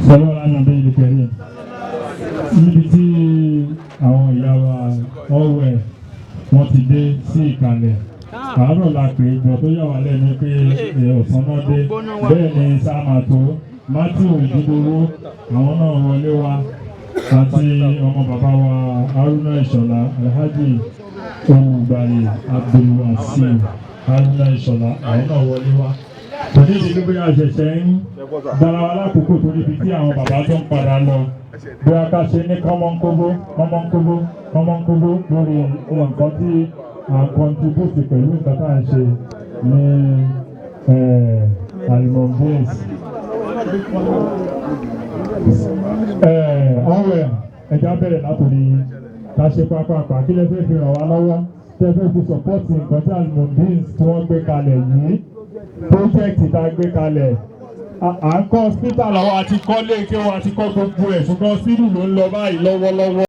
Sọlọ́ lánàá ìlú kẹrin níbi tí àwọn ìyá wa ọ̀wẹ̀ wọ́n ti dé sí ìkàlẹ̀. Àárọ̀ la pè é gbọ́ tó yà wá lẹ́nu pé ọ̀sán náà dé. Bẹ́ẹ̀ ni sàmàtó Matthew Ìdídowó, àwọn náà wọlé wa, àti ọmọ bàbá wa Haruna Ìṣọ̀lá, Alhaji Olùgbàyè Abdulwasiu Haruna Ìṣọ̀lá, àwọn náà wọlé wa. Kò ní ìdí pé a ṣẹ̀ṣẹ̀ ń dára wa lákòókò tó níbi tí àwọn bàbá tó ń padà lọ. Bí a ká ṣe ní kọ́mọ́nkóbó kọ́mọ́nkóbó kọ́mọ́nkóbó lórí nǹkan tí à ń contribute pẹ̀lú nǹkan tá à ń ṣe ní Alimombins. Ọ̀rẹ́ ẹja bẹ̀rẹ̀ látòrí ká ṣe pápápá. Kí lẹ fẹ́ fi ràn wá lọ́wọ́, tẹ́ fẹ́ fi support nǹkan tí Alimombins tí wọ́n gbé kalẹ̀ yìí, project tá a gbé kalẹ̀? À ń kọ́ hospital, àwọn àti kọ́ léèké wọn àti kọ́ gbogbo ẹ̀, ṣùgbọ́n hospital ló ń lọ báyìí lọ́wọ́lọ́wọ́.